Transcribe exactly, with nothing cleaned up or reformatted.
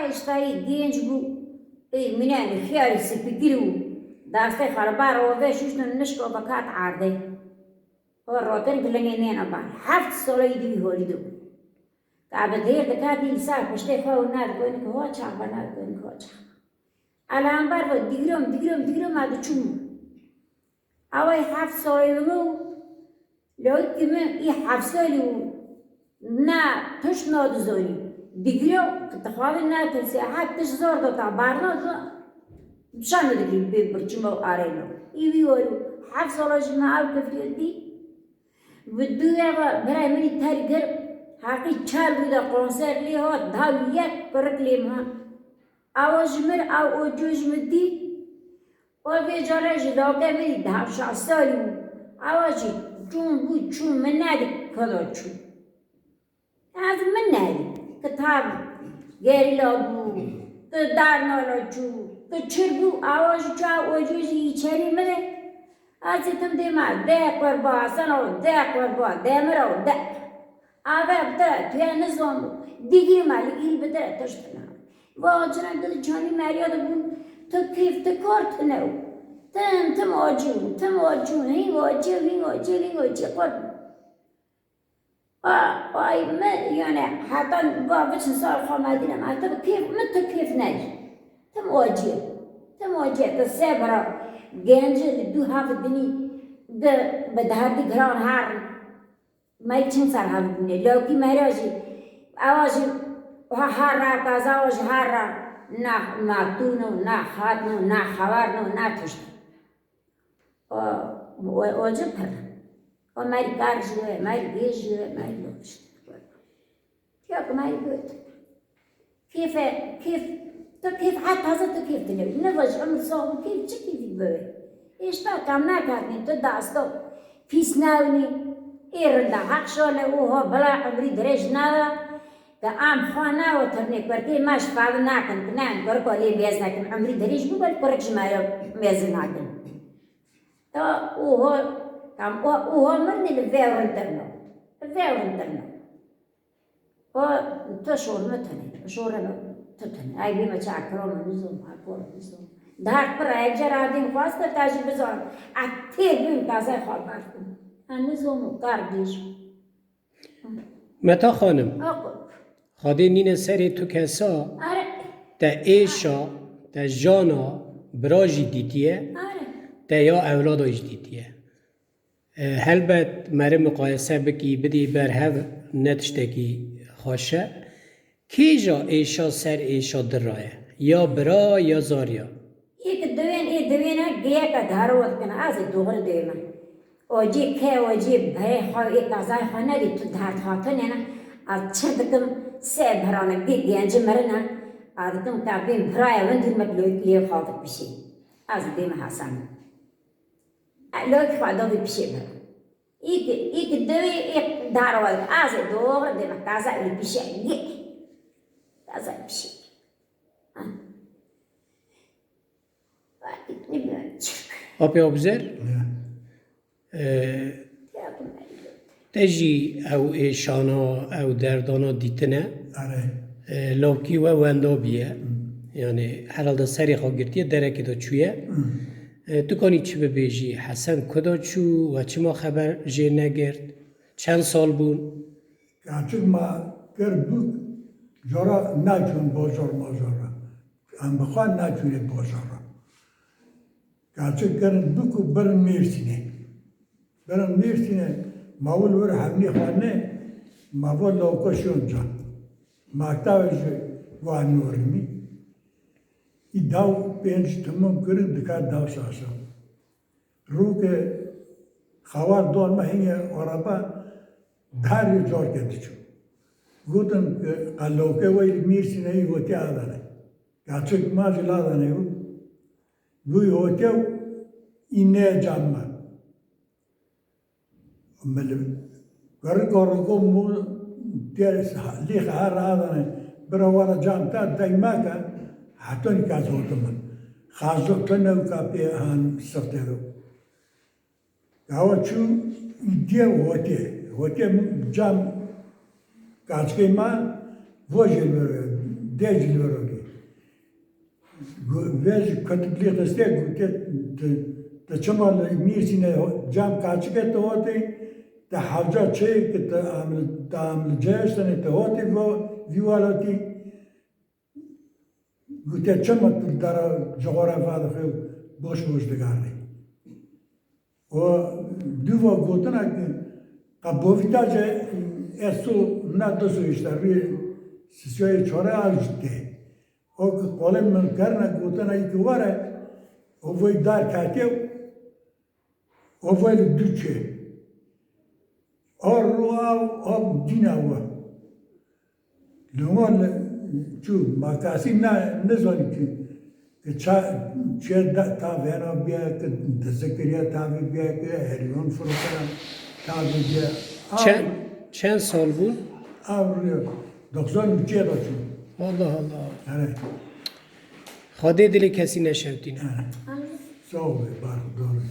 Heştayî genc bû. Ê mînanê xiyarî spîkir bû. Dastê xwe li bar ove şûşt û nişko ve kat erdê. O rotin kilingê nêne bar. Heft sala yî di wî holî de bû. Ka bi dêr dikatî li ser piştê xwe û nedigotin ku ho çax be, nedigotin ku ho çax be. Elamber ve digrom, digrom, digrom a diçûn. Awayî heft salî min û lawikî min î heft salî û ne tişt nadizanî. Digiro, dixwazin netirsê, heft tişt zor dota, barna da, şan dikî bê birçima û arêna. Î wî warî heft sala ji me ew kifrî dî. Bi dûya ve birayê min î ter gir, heqî çar rû de konser lê hat, daha yek kurik lê min. Awa ji mir, aw oco ji min dî. Û vê carê ji lawikê min dî, deha şeş salî bû. Awa jî çûn bû, çûn, min nedî ku da çû. Ez min nedî. Kitab gerîla bû, tu darnala çû, tu çir bû, awa jî çû, oco jî îçerî min e. Ez ê tim dê me, de qurba Hasan o, de qurba Demir o, de. Ave bi te re, tu ya nizan bû. Digî me li îl bi te re tişt tune. Va cina gil canî meriya de bûn, tu kêf, tu kar tune û. Tim, tim acî bû, tim acî bû, hîn acî, hîn acî, hîn acî, qurba. Ay, ay, me, yani, heta va biçin sar xwe Medîne, me te bi kêf, me tu kêf neyî. Tim acî, tim acî, tu sê bira gencî li dû hev dinî, di, bi derdî giran her, me çin ser hev bûne. Lawkî meriya jî, ewa jî, ha, her ra, kaza wa jî her ra, ne matûn o, ne xatn o, ne xewarn o, ne tişt. O, o, o ci pir. O merî kar jî ye, merî gêj jî ye, merî loş. Ya ku merî got. Kêfe, kêf, tu kêf, heta taze tu kêf dilewî. Ne vaj umr sax bû, kêf çi kêfî bibe? Êşta kam nakatnî, tu dasta pîs newî. Ê rinda heq şale û ha bila umrî dirêj nada. Te am xwe nawe tirnê kurkê me ji fadi nakin, ki ne em kurka lê mêz nekin, umrî dirêj bû, bel kurik ji me re mêz nakin. Ta û ho, tam o, û ho mirnê li vê rintirno. Li vê rintirno. O, tu şor me tune, şor me tu tune. Ay bî me çi akiro me nizom, akor nizom. Dert pir e, car adîn xweste te jî bizan. A tê bûn tazay xwe berdim. Ha nizom û kar dîj. Meta xanim, Xwedê nîne serê tu kesa, te êşa, te jana, bira jî dîtiye, te ya ewlada jî dîtiye. E, helbet meri muqayese bikî, bidî ber hev ne tiştekî xweş e. Kêja êşa ser êşa dira ye? Ya bira ya zariya? Ê ki diwên ê diwêne giyeke daro dikin, ez ê doğru diyme. O cî ke, o cî berê xwe ê kazay xwe nedî tu dert hatine ne. Ez çir dikim sê birane bî gencî mirine. Ez dikim ka bîn biraya win dî me lê xwe dipişî. Ez dîme Hasan. Lok xwe da vî pişê bira. Î ki, î ki diwê ê daro ez ê doğru diyme kaza ê pişê gê. Kaza pişê. Apê Abuzer, e, te jî ew êşana, ew derdana dîtine. Are. E, lawkî we wenda bûye. Hmm. Yani herhalde serê xwe girtiye, derekê de çûye. Hmm. E, tu kanî çi bibêjî? Hesen ku da çû? We çima xeber jê negirt? Çend sal bûn? Kaçik ma kir bûk, jara naçûn bajar majara. Em bi xwe naçûnê bajara. Kaçik kirin bûk û birin Mêrsînê. Birin Mêrsînê, ma wil wir hemnê xwe ne, ma va lawka şon can. Maktavê ji wa norîmî. Î daw pênc timon kirin dikar daw şaşa. Rûke xewar don me hînê araba darê carke diçû. Gotin ke qelawke wey li Mêrsînê yî hotê adane. Kaçik ma jî ladane û goy hotê û î ne cam me. Min li gerika roko mû tê lî xehar radane. Bira wara cam ta deng meke, hetonî ka zotim min. Xazok tune û ka pê han sirtê ro. Gawa çû îdiye hotê. Hotê cam kaçkê ma vo jê li vero, dê jê li vero. Vê ji kutikilî xistê gotiye, tu, tu çima li nîsîne cem kaçike tu hotî, tu hevca çêyê ki tu em li, tu em li ceyê ştenê tu hotî vo, vî welatî. Gotiye çima tu dara cixora vedixê û boş boş digarî. O duva gotina ki qebovîta je esu na dosu işte rî sisyoyê çore a jite. O ki qolê min kerna gotina î ki were, o voy dar katiye, o voy li du çê. O ru av, av dîna we. Li wan çû makasî ne, nizanî ki, ki ça, çê de tavêna biye, ki dizikiriya tavî biye, ki herîon firokana tavî biye. Çend, çend sal bû? Ev doxsan û çê de çû. Allah Allah. Evet. Xwedê dilê kesî neşewtîne. Evet. Sağ ol, bar, doğru.